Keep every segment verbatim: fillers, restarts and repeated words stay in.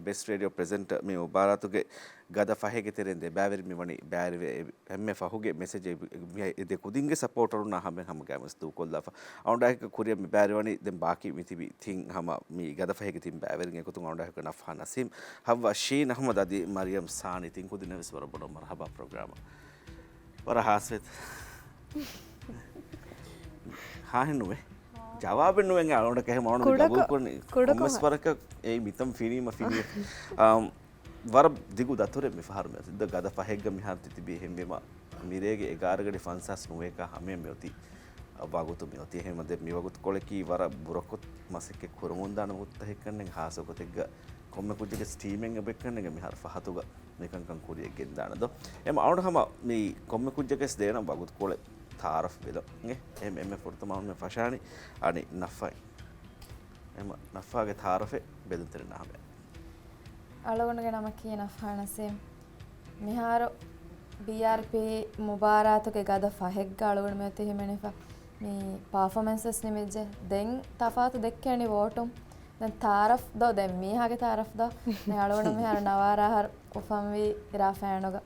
ބެސްޓް ރޭޑިއޯ ޕްރެޒެންޓަރ މި މުބާރާތުގެ ގަދަ ފަހެއްގެ ތެރެއިން ދެ ބައިވެރިން މި ވަނީ ބައިވެރިވެ އެ އެންމެ ފަހުގެ މެސެޖެއް މި އެ ދެ ކުދިންގެ ސަޕޯޓަރުންނާ ހަމަ ހަމަ ގައިމުވެސް ދޫކޮށްލާފަ. އަޅުގަނޑާއެކު ކުރިއަށް މި ބައިވެރިވަނީ ދެން ބާކީ މި ތިބި ތިން ހަމަ މި ގަދަ ފަހެއްގެ ތިން ބައިވެރިން އެގޮތުން އަޅުގަނޑާއެކު ނަފްހާ ނަސީމް، ހައްވާ ޝީން އަހްމަދު އަދި މަރިޔަމް ސާނީ ތިން ކުދިންނަށް ވެސް ވަރަށް ބޮޑަށް މަރުހަބާ ޕްރޮގްރާމަށް. ވަރަށް ހާސްވޭތަ؟ ހާހެއް ނުވޭ. ޖަވާބެއް ނުވެ އަޅުގަނޑަކަށް އެހެން އަޅުގަނޑު މި ކުޑަކޮށް، ގަބޫލު ކުރަނީ. ކުޑަކޮށް ކޮންމެސް ހާ. ވަރަކަށް އެއީ މިތަން ފިނީމަ ފިނިޔަ. އާ، ވަރަށް ދިގު ދަތުރެއް މިފަހަރު މިއޮތީ. ދަ ގަދަ ފަހެއްގަ މިހާރު ތިތިބީ އެހެންވީމަ، މިރޭގެ އެގާރަ ގަޑި ފަންސާސް ނުވައެކާ ހަމަޔަށް މިއޮތީ ވަގުތު މިއޮތީ. އެހެންވީމަ ދެން މި ވަގުތު ކޮޅަކީ ވަރަށް ބުރަކޮށް މަސައްކަތް ކުރަމުންދާނެ ވަގުތުތަކެއްކަންނެ ހާސް ވަގުތެއްގަ ކޮންމެ ކުއްޖެއްގެ ޓީމެއް އެބައެއްކަންނެ މިހާރު ފަހަތުގަ މިކަންކަން ކުރިއަށް ގެންދާނެ ދޯ. އެމަ އަޅު ހަމަ މި ކޮންމެ ކުއްޖެއްގެސް ދޭނަ ވަގުތު ކޮޅެއް ތާރަފް ބެލަ. އެ، އެ، އެންމެ ފުރަތަމަ އަޅުމެން ފަށާނީ އަނި ނަފްހާ. އެމަ ނަފްހާގެ ތާރަފެއް ބެލުންތެރިންނާ ހަމަ. އަޅުގަނޑުގެ ނަމަކީ ނަފްހާ ނަސީމް. މިހާރު ބީއާރްޕީ މުބާރާތުގެ ގަދަ ފަހެއްގަ އަޅުގަނޑު މިއޮތީ ހިމެނިފަ. މި ޕާފޯމެންސް ވެސް ނިމިއްޖެ. ދެން ތަފާތު ދެއްކޭނީ ވޯޓުން. ދެން ތާރަފް ދޯ، ދެން މީހާގެ ތާރަފް ދޯ. ދެން އަޅުގަނޑު މިހާރު ނަވާރަ އަހަރު އުފަންވީ ރާ ފޭނުގަ.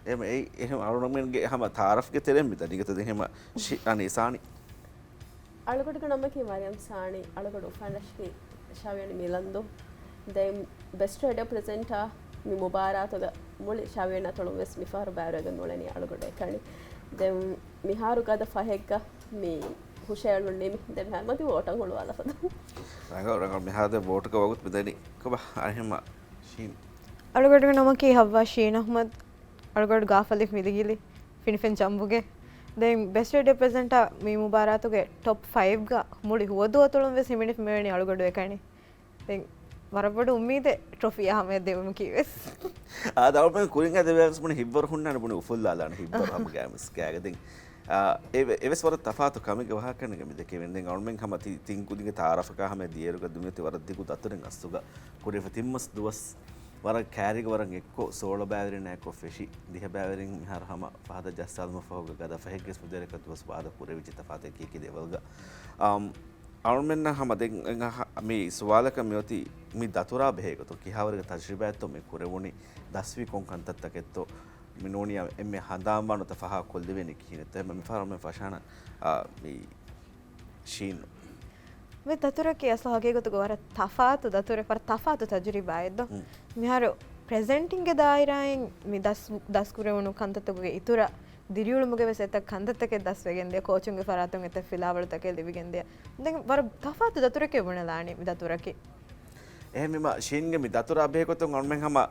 އެހެން އެ، އެހެން އަޅުގަނޑުމެންގެ ހަމަ ތާރަފްގެ ތެރެއިން މި ދަނީގަތަ ދެން ހަމަ ޝި-، އަނި ސާނި. އަޅުގަޑުގެ ނަމަކީ މަރިޔަމް ސާނި. އަޅުގަޑު އުފަން ރަށަކީ ޝަވިޔަނި މިލަންދޫ. ދެން ބެސްޓް ރޭޑިއޯ ޕްރެޒެންޓާ މި މުބާރާތުގަ މުޅި ޝަވިޔަނި އަތޮޅުން ވެސް މިފަހަރު ބައިވެރިވެގެން އުޅެނީ އަޅުގަޑު އެކަނި. ދެން މިހާރު ގަދަ ފަހެއްގަ މި ހުށައެޅުން ނިމި. ދެން މިހާރު މަތި ވޯޓަށް ހުޅުވާލަފަ. ރަނގަޅު، ރަނގަޅު. މިހާރު ދެން ވޯޓުގެ ވަގުތު މިދަނީ. ކޮބާ އަހެމަ ޝީން. އަޅުގަޑުގެ ނަމަކީ ހައްވާ ޝީން އަޙްމަދު. އަޅުގަޑު ގާފަލި މިލިގިލި ފިނިފެން ޖަނބުގެ. ދެން ބެސްޓް ރޭޑިއޯ ޕްރެޒެންޓާ މި މުބާރާތުގެ ޓޮޕް ފައިވްގަ މުޅި ހުވަދު އަތޮޅުން ވެސް ހިމެނިފަ މިވަނީ އަޅުގަޑު އެކަނި. ދެން ވަރަށް ބޮޑު އުއްމީދެއް ޓްރޮފީއާ ހަމަޔަށް ދެވުމަކީ ވެސް. އާދެ، އަޅުގަނޑު ކުރިން އަދި ވެސް ބުނި ހިތްވަރު ހުންނާނެ ބުނި އުފުއްލާލާނެ ހިތްވަރު ހަމަ ގާމިސް ގާގަ. ދެން، އާ، އެ، އެވެސް ވަރަށް ތަފާތު ކަމެއްގެ ވާހަކައެއް މި ދެކެވެން. ދެން އަޅުމެން ހަމަ ތި-، ތިން ކުދިންގެ ތާރަފަކާ ހަމަ ދިޔައިރުގަ ދުނިޔެތި ވަރަށް ދިގު ދަތުރެއް އަސްލުގަ ކުރެފަ ތިން މަސް ދުވަސް ވަރަށް ކައިރީގަ ވަރަށް އެއްކޮށް ސޯޅަ ބައިވެރިންނާއެކު ފެށި ދިހަ ބައިވެރިން މިހާރު ހަމަ ފަހަތަށް ޖައްސާލުމަށް ފަހުގަ ގަދަ ފަހެއްގެސް މިދުވަރަކަށް ދުވަސް ވާދަ ކުރެވިއްޖެ ތަފާތު އެކި އެކި ލެވަލްގަ. އަމް، އަޅުމެންނަށް ހަމަ ދެން އެނގާ ހަ-، މި ސުވާލަކަށް މިއޮތީ މި ދަތުރާ ބެހޭ ގޮތުން ކިހާވަރެއްގެ ތަޖުރިބާތޯ މި ކުރެވުނީ، ދަސްވީ ކޮން ކަންތައްތަކެއްތޯ، މި ނޫނީ އެންމެ ހަނދާންވާނުތަ ފަހާ ކޮށްލެވޭނީ ކިހިނެއްތޯ؟ އެމަ މިފަހަރު މި ފަށާނަ، އާ، މި ޝީން. މި ދަތުރަކީ އަސްލު ހަގީގަތުގަ ވަރަށް ތަފާތު ދަތުރެއް، ވަރަށް ތަފާތު ތަޖުރިބާއެއް ދޯ. ހުން. މިހާރު ޕްރެޒެންޓިންގގެ ދާއިރާއިން މި ދަސް، ދަސްކުރެވުނު ކަންތައްތަކުގެ އިތުރަށް ދިރިއުޅުމުގެ ވެސް އެތައް ކަންތައްތަކެއް ދަސްވެގެންދިޔަ، ކޯޗުންގެ ފަރާތުން އެތައް ފިލާވަޅުތަކެއް ލިބިގެންދިޔަ. ދެން ވަރަށް ތަފާތު ދަތުރެކޭ ބުނެލާނީ މި ދަތުރަކީ. އެހެންވީމަ، ޝީންގެ މި ދަތުރާ ބެހޭގޮތުން އަޅުމެން ހަމަ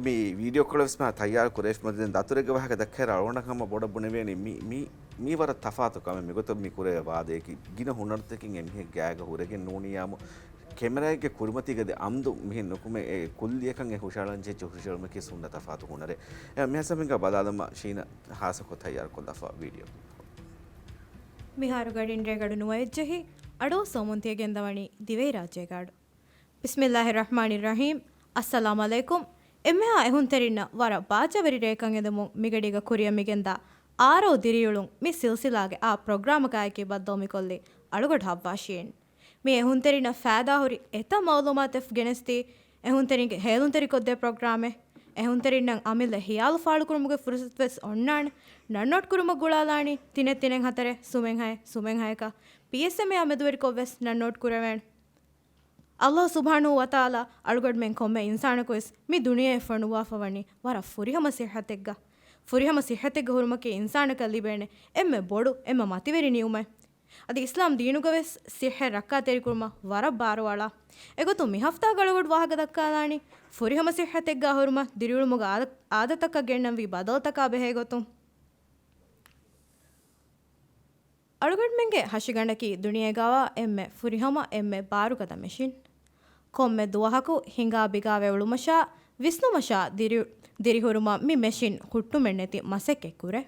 މި ވީޑިއޯ ކޮޅެއް ވެސް މާ ތައްޔާރު ކުރެވިފަ ދެން ދަތުރެއްގެ ވާހަކަ ދައްކައިރު އަޅުގަނޑަށް ހަމަ ބޮޑަށް ބުނެވޭނީ މި، މި، މީ ވަރަށް ތަފާތު ކަމެއް. މިގޮތަށް މި ކުރެވޭ ވާދަޔަކީ ގިނަ ހުނަރުތަކެއް އެމީހެއް ގާގަ ހުރެގެން ނޫނިއްޔާމު، ކެމެރާއެއްގެ ކުރިމަތީގަ ދެ އަމްދު މިހެން ނުކުމެ އެ ކުއްލިއަކަށް އެ ހުށައަޅަން ޖެއްޖެ ހުށައެޅުމަކީ ހުންނަ ތަފާތު ހުނަރެއް. އެ މިހާސަމިންގަ ބަލާލަމާ ޝީނަށް ހާސަކޮށް ތައްޔާރުކޮށްލާފަ ވީޑިއޯ. މިހާރު ގަޑިން ރޭގަޑު ނުވައެއްޖެހި، އަޑު ސޯމުން ތިޔަ ގެންދަވަނީ ދިވެހިރާއްޖޭގަ އަޑު. ބިސްމިއްލާހި ރަޙްމާނި ރަޙީމް. އައްސަލާމް ޢަލައިކުމް. އެންމެހާ އެހުންތެރިންނަށް ވަރަށް ބާއްޖަވެރި ރެއެކަށް އެދެމުން މިގަޑީގަ ކުރިއަށް މިގެންދާ އާރޯ ދިރިއުޅުން މި ސިލްސިލާގެ އާ ޕްރޮގްރާމަކާއެކީ ބައްދަލު މިކޮށްލީ އަޅުގަޑު ހައްވާ ޝީން. މި އެހުންތެރިންނަށް ފައިދާހުރި އެތައް މައުލޫމާތެއް ގެނެސްދީ، އެހުންތެރިންގެ ހޭލުންތެރިކޮށްދޭ ޕްރޮގްރާމެއް، އެހުންތެރިންނަށް އަމިއްލަ ހިޔާލު ފާޅުކުރުމުގެ ފުރުސަތުވެސް އޮންނާނެ. ނަންނޯޓް ކުރުމަށް ގުޅާލާނީ ތިނެއް ތިނެއް ހަތަރެއް، ސުމެއް ހައެއް، ސުމެއް ހައެކަށް. ޕީއެސްއެމްއޭއާ މެދުވެރިކޮށްވެސް ނަންނޯޓް ކުރެވޭނެ. އައްލާހު ސުބްޙާނަހޫ ވަތަޢާލާ އަޅުގަނޑުމެން ކޮންމެ އިންސާނަކުވެސް މި ދުނިޔެއަށް ފޮނުއްވާފަ ވަނީ ވަރަށް ފުރިހަމަ ޞިއްޙަތެއްގަ. ފުރިހަމަ ޞިއްޙަތެއްގަ ހުރުމަކީ އިންސާނަކަށް ލިބޭނެ އެންމެ ބޮޑު، އެންމެ މަތިވެރި ނިޢުމަތް. އަދި އިސްލާމް ދީނުގަވެސް ޞިއްޙަތް ރައްކާތެރިކުރުމަށް ވަރަށް ބާރުއަޅާ. އެގޮތުން މި ހަފްތާގަ އަޅުގަޑު ވާހަކަ ދައްކާލާނީ ފުރިހަމަ ޞިއްޙަތެއްގަ ހުރުމަށް ދިރިއުޅުމުގެ އާދަ-، އާދަތަކަށް ގެންނަންވީ ބަދަލުތަކާ ބެހޭ ގޮތުން. އަޅުގަނޑުމެންގެ ހަށިގަނޑަކީ ދުނިޔޭގަވާ އެންމެ ފުރިހަމަ، އެންމެ ބާރުގަދަ މެޝިން. ކޮންމެ ދުވަހަކު ހިނގާ ބިގާވެ އުޅުމަށާ، ވިސްނުމަށާ ދިރި-، ދިރިހުރުމަށް މި މެޝިން ހުއްޓުމެއްނެތި މަސައްކަތް ކުރޭ.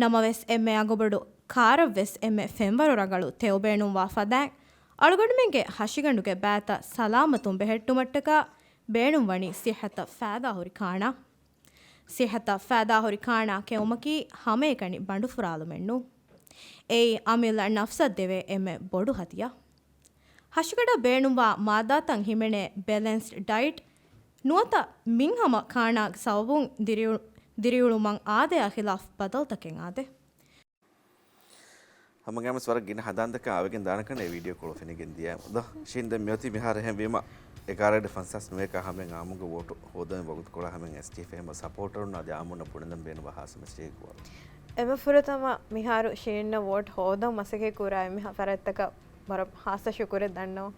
ނަމަވެސް އެންމެ އަގުބޮޑު ކާރަށްވެސް އެންމެ ފެންވަރު ރަނގަޅު ތެޔޮ ބޭނުންވާ ފަދައިން، އަޅުގަނޑުމެންގެ ހަށިގަނޑުގެ ބައިތައް ސަލާމަތުން ބެހެއްޓުމަށްޓަކާ ބޭނުންވަނީ ޞިއްޙަތަށް ފައިދާހުރި ކާނާ. ޞިއްޙަތަށް ފައިދާހުރި ކާނާ ކެއުމަކީ ހަމައެކަނި ބަނޑުފުރާލުމެއްނޫން. އެއީ އަމިއްލަ ނަފްސަށް ދެވޭ އެންމެ ބޮޑު ހަދިޔާ. ހަށިގަނޑަށް ބޭނުންވާ މާއްދާތައް ހިމެނޭ ބެލެންސްޑް ޑައިޓް ނުވަތަ މިންހަމަ ކާނާގެ ސަބަބުން ދިރިއު-، ދިރިއުޅުމަށް އާދަޔާ ޚިލާފް ބަދަލުތަކެއް އާދޭ. ހަމަގައިމުސް ވަރަށް ގިނަ ހަނދާންތަކާ އަވެގެން ދާނެކަން އެ ވީޑިއޯ ކޮޅު ފެނިގެން ދިޔަ. ދޯ، ޝީން ދެން މިއޮތީ މިހާރު އެހެންވީމަ، އެގާރައިޑެ ފަންސާސް ނުވައެކާ ހަމައިން އާއްމުގެ ވޯޓު ހޯދަން ވަގުތުކޮޅާ ހަމައިން އެސްޓީއެފް އެހެންމަ ސަޕޯޓަރުން އަދި އާއްމުންނަށް ބުނެލަން ބޭނުންވާ ހާއްސަ މެސެޖެއް ގޮވާލަން. އެންމެ ފުރަތަމަ މިހާރު ޝީންއަށް ވޯޓް ހޯދަން މަސައްކަތް ކުރާ އެންމެ ފަރާތްތަކަށް ވަރަށް ހާއްސަ ޝުކުރެއް ދަންނަވަން.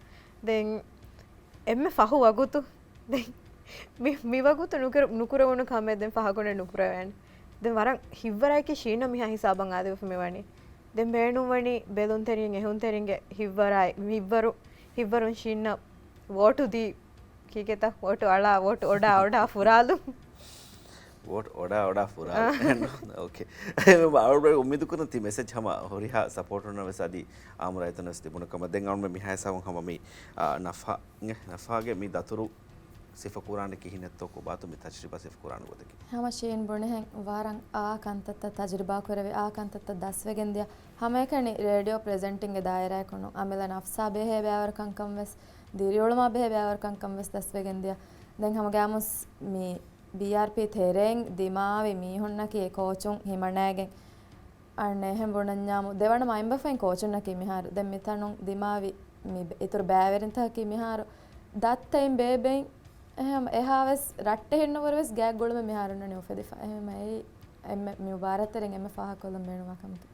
ދެން އެންމެ ފަހު ވަގުތު. ދެން މި، މި ވަގުތު ނުކުރ-، ނުކުރެވުނު ކަމެއް ދެން ފަހަކުން ނުކުރެވޭނެ. ދެން ވަރަށް ހިތްވަރާއެކީ ޝީންއަށް މިހާ ހިސާބަށް އާދެވިފަ މިވަނީ. ދެން ބޭނުންވަނީ ބެލުންތެރިން އެހުންތެރިންގެ ހިތްވަރާއި، ހިތްވަރު، ހިތްވަރުން ޝީންއަށް ވޯޓު ދީ، ކީކޭތަ؟ ވޯޓު އަޅާ، ވޯޓު އޮޑާ، އޮޑާ ފުރާލު. ވޯޓް އޮޑާ އޮޑާ ފުރާ. އާ. އޯކޭ. އަޅުގަނޑު އުއްމީދު ކުރަން ތި މެސެޖް ހަމަ ހުރިހާ ސަޕޯޓަރުންނަށް ވެސް އަދި އާއްމު ރައްޔިތުންނަށް ވެސް ލިބުނު ކަމަށް. ދެން އަޅުގަނޑު މިހާ ހިސާބުން ހަމަ މި، އާ، ނަފާ، ނަފާގެ މި ދަތުރު ސިފަކުރާނެ ކިހިނެއްތޯ ކޮބާތޯ މި ތަޖްރިބާ ސިފަކުރާނެ ގޮތަކީ. ހަމަ ޝީން ބުނިހެން ވަރަށް އާ ކަންތައްތައް ތަޖްރިބާ ކުރެވި، އާ ކަންތައްތައް ދަސްވެގެން ދިޔަ. ހަމައެކަނި ރޭޑިއޯ ޕްރެޒެންޓިންގެ ދާއިރާއެކު ނޫން. އަމިއްލަ ނަފްސާ ބެހޭ ބައިވަރު ކަންކަން ވެސް، ދިރިއުޅުމާ ބެހޭ ބައިވަރު ކަންކަން ވެސް ދަސްވެގެން ދިޔަ. ދެން ހަމަގައިމުސް މި ބީއާރްޕީ ތެރެއިން ދިމާވި މީހުންނަކީ އެ ކޯޗުން ހިމަނައިގެން އަންނަ އެހެން ބުނަންޏާމު، ދެވަނަ މައިންބަފައިން ކޯޗުންނަކީ މިހާރު ދެން މިތަނުން ދިމާވި މި އިތުރު ބައިވެރިންތަކަކީ މިހާރު ދައްތައިން ބޭބެއިން އެހެން އެހާވެސް ރައްޓެހިންނަށްވުރެވެސް ގާތްގުޅުމެއް މިހާރު އޮންނަނީ އުފެދިފަ. އެހެން އެއީ އެންމެ މި މުބާރާތްތެރެއިން އެންމެ ފާހަގަކޮށްލަން ބޭނުންވާ ކަމަކީ.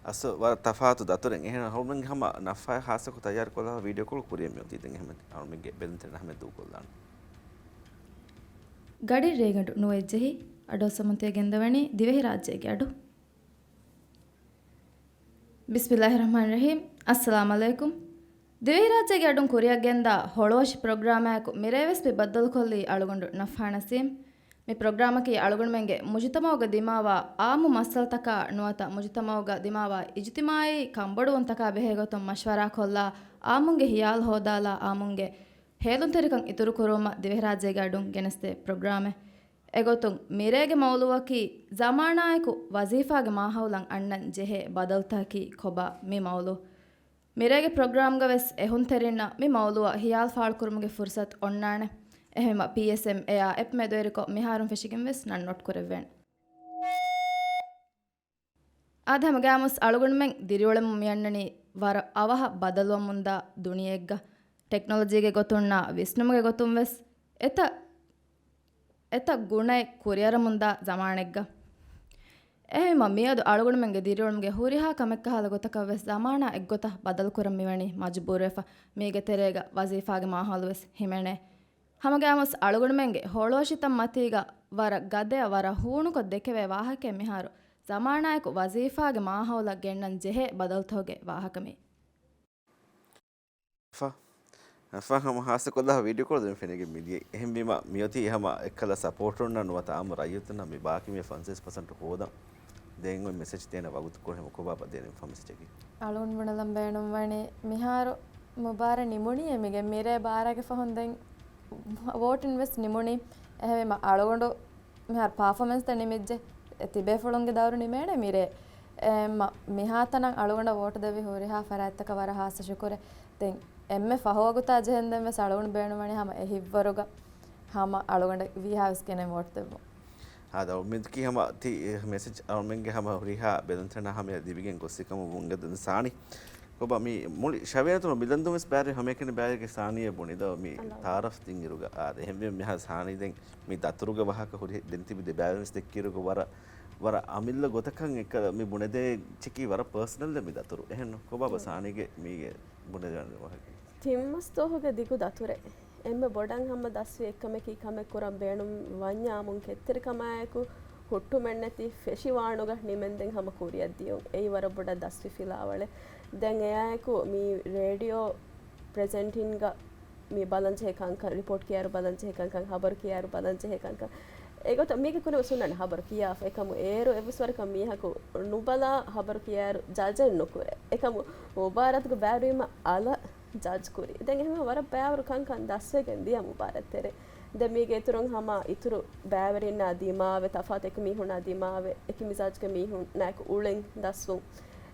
އަސް ވަރަށް ތަފާތު ދަތުރެއް. އެހެން އަޅުމެންގެ ހަމަ ނަފާ ހާއްސަކޮށް ތައްޔާރުކޮށްލާ ވީޑިއޯ ކޮޅު ކުރިއަށް މިއޮތީ. ދެން އެހެން އަޅުމެންގެ ބެލުންތެރިން ހަމަ ދޫކޮށްލާނަން. ގަޑިން ރޭގަނޑު ނުވައެއްޖެހި އަޑުއައްސަމުން ތިޔަ ގެންދަވަނީ ދިވެހިރާއްޖޭގެ އަޑު. ބިސްމިއްލާހި ރަޙްމާނި ރަޙީމް. އައްސަލާމް ޢަލައިކުމް. ދިވެހިރާއްޖޭގެ އަޑުން ކުރިއަށް ގެންދާ ހޮޅުއަށި ޕްރޮގްރާމާއެކު މިރޭވެސް މި ބައްދަލުކޮށްލީ އަޅުގަނޑު ނަފްހާ ނަސީމް. މި ޕްރޮގްރާމަކީ އަޅުގަނޑުމެންގެ މުޖުތަމަޢުގަ ދިމާވާ އާއްމު މައްސަލަތަކާ ނުވަތަ މުޖުތަމަޢުގަ ދިމާވާ އިޖުތިމާޢީ ކަންބޮޑުވުންތަކާ ބެހޭގޮތުން މަޝްވަރާކޮށްލާ، އާއްމުންގެ ހިޔާލު ހޯދާލާ، އާއްމުންގެ ހޭލުންތެރިކަން އިތުރުކުރުވުމަށް ދިވެހިރާއްޖޭގެ އަޑުން ގެނެސްދޭ ޕްރޮގްރާމެއް. އެގޮތުން މިރޭގެ މައުޟޫޢަކީ ޒަމާނާއެކު ވަޒީފާގެ މާހައުލަށް އަންނަން ޖެހޭ ބަދަލުތަކަކީ ކޮބާ މި މައުޟޫޢު. މިރޭގެ ޕްރޮގްރާމްގަވެސް އެހުންތެރިންނަށް މި މައުޟޫޢަށް ހިޔާލު ފާޅުކުރުމުގެ ފުރުޞަތު އޮންނާނެ. އެހެންވީމަ ޕީއެސްއެމްއޭއާ އެޕް މެދުވެރިކޮށް މިހާރުން ފެށިގެން ވެސް ނަން ނޯޓް ކުރެއްވޭނެ. އާދެ، ހަމަގައިމުސް އަޅުގަނޑުމެން ދިރިއުޅެމުން މިއަންނަނީ ވަރަށް އަވަހަށް ބަދަލުވަމުންދާ ދުނިޔެއެއްގަ. ޓެކްނޮލޮޖީގެ ގޮތުންނާ ވިސްނުމުގެ ގޮތުން ވެސް އެތައް އެތައް ގުނައެއް ކުރިއަރަމުންދާ ޒަމާނެއްގަ. އެހެންވީމަ މިއަދު އަޅުގަނޑުމެންގެ ދިރިއުޅުމުގެ ހުރިހާ ކަމެއްކަހާލަ ގޮތަކަށް ވެސް ޒަމާނާ އެއްގޮތަށް ބަދަލުކުރަން މިވަނީ މަޖުބޫރުވެފަ. މީގެ ތެރޭގަ ވަޒީފާގެ މާހައުލު ވެސް ހިމެނޭ. ހަމަގައިމުސް އަޅުގަނޑުމެންގެ ހޮޅުއަށިތައް މަތީގަ ވަރަށް ގަދަޔަށް ވަރަށް ހޫނުކޮށް ދެކެވޭ ވާހަކައެއް މިހާރު ޒަމާނާއެކު ވަޒީފާގެ މާހައުލަށް ގެންނަން ޖެހޭ ބަދަލުތަކުގެ ވާހަކަ މީ. ފަ، ފަ ހަމަ ހާއްސަކޮށްލާ ވީޑިއޯ ކޮޅު ދެން ފެނިގެން މިދިޔައީ. އެހެންވީމަ މިއޮތީ ހަމަ އެއްކަލަ ސަޕޯޓަރުންނަށް ނުވަތަ އާއްމު ރައްޔިތުންނަށް މި ބާކީ މި ފަންސަވީސް ޕަސެންޓް ހޯދަން. ދެން އޮތް މެސެޖް ދޭނެ ވަގުތު ކުރެހެމު ކޮބާބާ ދޭނެ ފަ މެސެޖަކީ. އަޅުގަނޑު ބުނެލަން ބޭނުންވަނީ މިހާރު މުބާރާތް ނިމުނީ އެމީގެ މިރޭ ބާރައިގެ ފަހުން ދެން ވޯޓިން ވެސް ނިމުނީ. އެހެންވީމަ އަޅުގަނޑު މިހާރު ޕާފޯމެންސްތައް ނިމިއްޖެ. އެ ތިބޭފުޅުންގެ ދައުރު ނިމޭނެ މިރޭ. އެ މަ-، މިހާތަނަށް އަޅުގަނޑަށް ވޯޓު ދެއްވި ހުރިހާ ފަރާތްތަކަށް ވަރަށް ހާއްސަ ޝުކުރެއް. ދެން އެންމެ ފަހު ވަގުތާ ޖެހެންދެން ވެސް އަޅުގަނޑު ބޭނުންވަނީ ހަމަ އެ ހިތްވަރުގަ ހަމަ އަޅުގަނޑަށް ވީހާވެސް ކިހިނެއް ވޯޓު ދެއްވުން. ހާދަ އުއްމީދަކީ ހަމަ ތި މެސެޖް އަޅުމެންގެ ހަމަ ހުރިހާ ބެލުންތެރިންނަށް ހަމަޔަށް ލިބިގެން ގޮއްސި ކަމަށް ވުން. އެދުން ސާނީ ކޮބާ މި މުޅި ޝަވިޔަނަތު މިލަންދުން ވެސް ބައިވެރި ހަމައެކަނި ބައިވެރިގެ ސާނީއަށް ބުނި ދޯ މި އަލާ. ތާރަފް ދިން އިރުގަ. އާދެ، އެހެންވެ މިހާ ސާނީ ދެން މި ދަތުރުގެ ވާހަކަ ހުރި ދެން ތިބި ދެ ބައިވެރިން ދެއްކިއިރުގަ ވަރަށް، ވަރަށް އަމިއްލަ ގޮތަކަށް އެކަލަ މި ބުނެދޭ އެއްޗަކީ ވަރަށް ޕާސަނަލް މި ދަތުރު. އެހެން ކޮބާބަ ސާނީގެ މީގެ ބުނެދޭ ވާހަކަ؟ ތިން މަސް ދުވަހުގެ ދިގު ދަތުރެއް. އެންމެ ބޮޑަށް ހަމަ ދަސްވި އެއްކަމަކީ ކަމެއް ކުރަން ބޭނުން ވަންޏާމުން ކެތްތެރިކަމާއެކު ހުއްޓުމެއްނެތި ފެށިވާނުގަ ނިމެންދެން ހަމަ ކުރިއަށް ދިޔުން. އެއީ ވަރަށް ބޮޑަށް ދަސްވި ފިލާވަޅެއް. ދެން އެއާއެކު މި ރޭޑިއޯ ޕްރެޒެންޓިންގ މި ބަލަންޖެހޭ ކަންކަން، ރިޕޯޓް ކިޔާއިރު ބަލަންޖެހޭ ކަންކަން، ހަބަރު ކިޔާއިރު ބަލަންޖެހޭ ކަންކަން. އެގޮތަށް މީގެ ކުރިން ސުންނަން ހަބަރު ކިޔާފަ. އެކަމު އޭރު އެއްވެސް ވަރަކަށް މީހަކު ނުބަލާ ހަބަރު ކިޔާއިރު ޖަޖެއް ނުކުރޭ. އެކަމު މުބާރާތުގެ ބައިވެރިވީމަ އަލަށް ޖަޖް ކުރި. ދެން އެހެންވެ ވަރަށް ބައިވަރު ކަންކަން ދަސްވެގެން ދިޔަ މުބާރާތް ތެރޭ. ދެން މީގެ އިތުރުން ހަމަ އިތުރު ބައިވެރިންނާ ދިމާވެ، ތަފާތު އެކި މީހުންނާ ދިމާވެ، އެކި މިޒާޖުގެ މީހުންނާއެކު އުޅެން ދަސްވުން.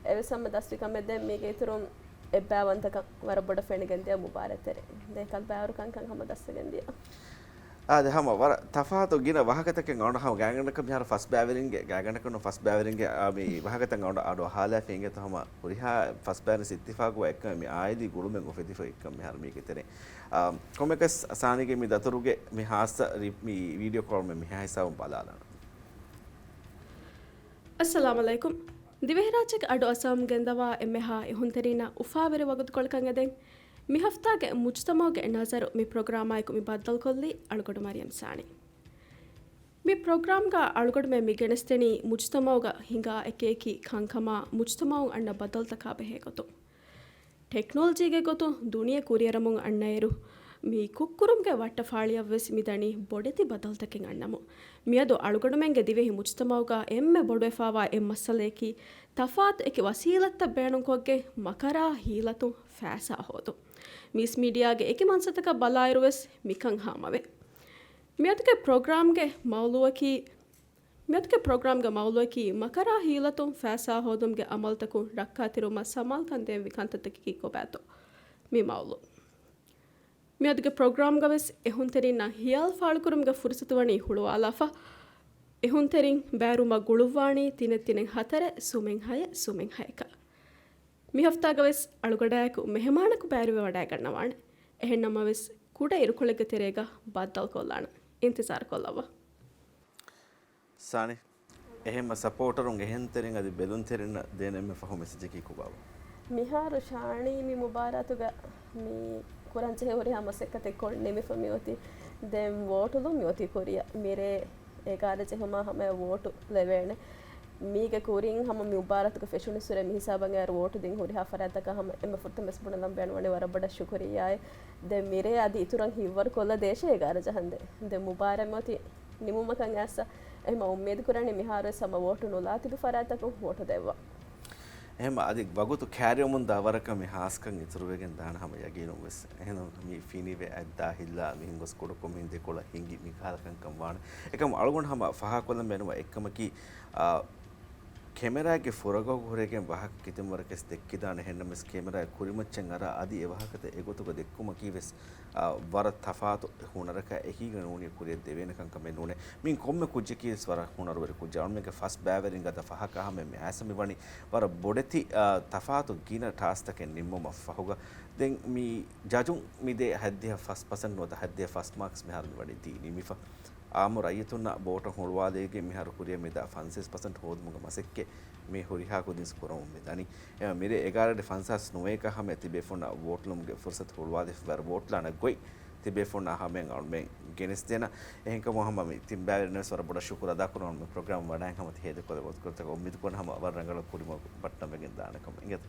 އެވެސް ހަމަ ދަސްވި ކަމެއް. ދެން މީގެ އިތުރުން އެއްބައިވަންތަކަން ވަރަށް ބޮޑަށް ފެނިގެން ދިޔަ މުބާރާތް ތެރޭ. ދެކަލް ބާރުކަންކަން ހަމަ ދައްސަގެން ދިޔަ. އާދެ، ހަމަ ވަރަށް ތަފާތު ގިނަ ވާހަކަތަކެއް އަޅުގަނޑު ހަމަ ގާތްގަނޑަކަށް މިހާރު ފަސް ބައިވެރިންގެ، ގާތްގަނޑަކަށް ނޫން ފަސް ބައިވެރިންގެ، އާ، މި ވާހަކަތައް އަޅުގަނޑު އަޑު އަހާލާފަ އިނގޭތޯ ހަމަ ހުރިހާ ފަސް ބައިވެރިން އިއްތިފާގުވާ އެއްކަމެއް މި އާއިލީ ގުޅުމެއް އުފެދިފަ އެއްކަން މިހާރު މީގެ ތެރޭ. އާ، ކޮންމެއަކަސް ސާނީގެ މި ދަތުރުގެ މި ހާއްސަ ރި-، މި ވީޑިއޯ ކޯލް މި ހިސާބުން ބަލާލާނަން. އައްސަލާމް ޢަލައިކުމް. ދިވެހިރާއްޖޭގެ އަޑު އައްސަވަމުން ގެންދަވާ އެންމެހާ އެހުންތެރިންނަށް އުފާވެރި ވަގުތުކޮޅަކަށް އެދެން. މި ހަފްތާގެ މުޖުތަމަޢުގެ ނަޒަރު މި ޕްރޮގްރާމާއެކު މި ބައްދަލުކޮށްލީ އަޅުގަނޑު މަރިޔަމް ސާނީ. މި ޕްރޮގްރާމްގަ އަޅުގަނޑުމެން މި ގެނެސްދެނީ މުޖުތަމަޢުގަ ހިނގާ އެކިއެކި ކަންކަމާ މުޖުތަމަޢުން އަންނަ ބަދަލުތަކާ ބެހޭ ގޮތުން. ޓެކްނޮލޮޖީގެ ގޮތުން ދުނިޔެ ކުރިއަރަމުން އަންނައިރު، މި ކުށްކުރުމުގެ ވައްޓަފާޅިއަށްވެސް މިދަނީ ބޮޑެތި ބަދަލުތަކެއް އަންނަމުން. މިއަދު އަޅުގަނޑުމެންގެ ދިވެހި މުޖުތަމަޢުގަ އެންމެ ބޮޑުވެފާވާ އެއް މައްސަލަޔަކީ، ތަފާތު އެކި ވަސީލަތްތައް ބޭނުންކޮށްގެން މަކަރާ ހީލަތުން ފައިސާ ހޯދުން. މީސް މީޑިއާގެ އެކި މަންސަތަކަށް ބަލާއިރުވެސް މިކަން ހާމަވޭ. މިއަދުގެ ޕްރޮގްރާމްގެ މައުޟޫއަކީ، މިއަދުގެ ޕްރޮގްރާމްގެ މައުޟޫއަކީ މަކަރާ ހީލަތުން ފައިސާ ހޯދުމުގެ އަމަލުތަކުން ރައްކާތެރިވުމަށް ސަމާލުކަން ދޭން މި ކަންތައްތަކަކީ ކޮބާތޯ؟ މި މައުޟޫ. މިއަދުގެ ޕްރޮގްރާމްގަވެސް އެހުންތެރިންނަށް ހިޔާލު ފާޅުކުރުމުގެ ފުރުސަތު ވަނީ ހުޅުވާލާފަ. އެހުންތެރިން ބައިވެރިވުމަށް ގުޅުއްވާނީ ތިނެއް ތިނެއް ހަތަރެއް ސުމެއް ހައެއް ސުމެއް ހައެކަށް. މި ހަފްތާގަވެސް އަޅުގަޑާއެކު މެހެމާނަކު ބައިވެރިވެވަޑައިގަންނަވާނެ. އެހެންނަމަވެސް ކުޑަ އިރުކޮޅެއްގެ ތެރޭގަ ބައްދަލުކޮށްލާނަން. އިންތިޒާރުކޮށްލައްވާ. ސާނި، އެހެންމަ ސަޕޯޓަރުން އެހެންތެރިން އަދި ބެލުންތެރިންނަށް ދޭނެ އެންމެ ފަހު މެސެޖަކީ ކޮބާވަ؟ މިހާރު ޝާނީ މި މުބާރާތުގަ މި ކުރަންޖެހޭ ހުރިހާ މަސައްކަތެއް ކޮށް ނިމިފަ މިއޮތީ. ދެން ވޯޓުލުން މިއޮތީ ކުރިއަށް. މިރޭ އެގާރަ ޖެހުމާ ހަމަޔަށް ވޯޓު ލެވޭނެ. މީގެ ކުރިން ހަމަ މި މުބާރާތުގަ ފެށުނިއްސުރެ މިހިސާބަށް އައިރު ވޯޓު ދިން ހުރިހާ ފަރާތްތަކަށް ހަމަ އެންމެ ފުރަތަމަ ވެސް ބުނެލަން ބޭނުންވަނީ ވަރަށް ބޮޑަށް ޝުކުރިއްޔާއޭ. ދެން މިރޭ އަދި އިތުރަށް ހިތްވަރު ކޮށްލަ ދޭށޭ އެގާރަ ޖަހަންދެން. ދެން މުބާރާތް މިއޮތީ ނިމުމަކަށް އައިސް އެހެމަ އުއްމީދު ކުރަނީ މިހާރުވެސް ހަމަ ވޯޓު ނުލާ ތިބި ފަރާތްތަކުން ވޯޓު ދެއްވާ. އެހެމަ އަދި ވަގުތު ކައިރިވަމުންދާ ވަރަކަށް މި ހާސްކަން އިތުރުވެގެން ދާނެ ހަމަ ޔަގީނުން ވެސް. އެހެން މި ފިނިވެ އަތްދާ ހިއްލާ މިހެން ގޮސް ކުޑަކޮށް މިހެން ދެކޮޅަށް ހިނގި މި ކަހަލަ ކަންކަން ވާނެ. އެކަމް އަޅުގަނޑު ހަމަ ފާހަގަކޮށްލަން ބޭނުންވާ އެއްކަމަކީ، އާ، ކެމެރާގެ ފުރަގަހުގަ ހުރެގެން ވާހަކަ ކިތަންމެ ވަރަކަސް ދެއްކިދާނެ. އެހެންނަމަވެސް ކެމެރާއަށް ކުރިމައްޗަށް އަރާ އަދި އެ ވާހަކަތައް އެގޮތުގަ ދެއްކުމަކީ ވެސް، އާ، ވަރަށް ތަފާތު ހުނަރަކާ އެކީގަ ނޫނީ ކުރިއަށް ދެވޭނެ ކަންކަމެއް ނޫނޭ. މި ކޮންމެ ކުއްޖަކީ ވެސް ވަރަށް ހުނަރުވެރި ކުއްޖެއް. އަޅުމެންގެ ފަސް ބައިވެރިން ގަދަ ފަހަކާ ހަމަ މި އައިސް މި ވަނީ ވަރަށް ބޮޑެތި، އާ، ތަފާތު ގިނަ ޓާސްކްތަކެއް ނިންމުމަށް ފަހުގަ. ދެން މި ޖަޖުން މި ދޭ ހަތްދިހަ ފަސް ޕަސެންޓް ނުވަތަ ހަތްދިހަ ފަސް މާކްސް މިހާރު މި ވަނީ ދީ ނިމިފަ. އާއްމު ރައްޔިތުންނަށް ވޯޓަށް ހުޅުވާލައިގެން މިހާރު ކުރިއަށް މިދާ ފަންސާސް ޕަސެންޓް ހޯދުމުގެ މަސައްކަތް މި ހުރިހާ ކުދިން ކުރަމުން މި ދަނީ. އެ، މިރޭ އެގާރަ އަށް ފަންސާސް ނުވައެކަށް ހަމަ ތިބޭފުންނަށް ވޯޓުލުމުގެ ފުރުސަތު ހުޅުވާލިފަ ވަރަށް ވޯޓްލާނެ ގޮތް ތިބޭފުންނާ ހަމައިން އަޅުމެން ގެނެސްދޭނަ. އެހެންކަމުން ހަމަ މި ތިން ބައިވެރިންވެސް ވަރަށް ބޮޑަށް ޝުކުރު އަދާކުރަން މި ޕްރޮގްރާމް ވަޑައިން ހަމަ ތި ހޭދަކޮށްލެވޭ މަސައްކަތަށް އުއްމީދުކުރަން ހަމަ ވަރަށް ރަނގަޅަށް ކުރިމަގު ބައްޓަންވެގެން ދާނެ ކަމަށް އިނގޭތަ؟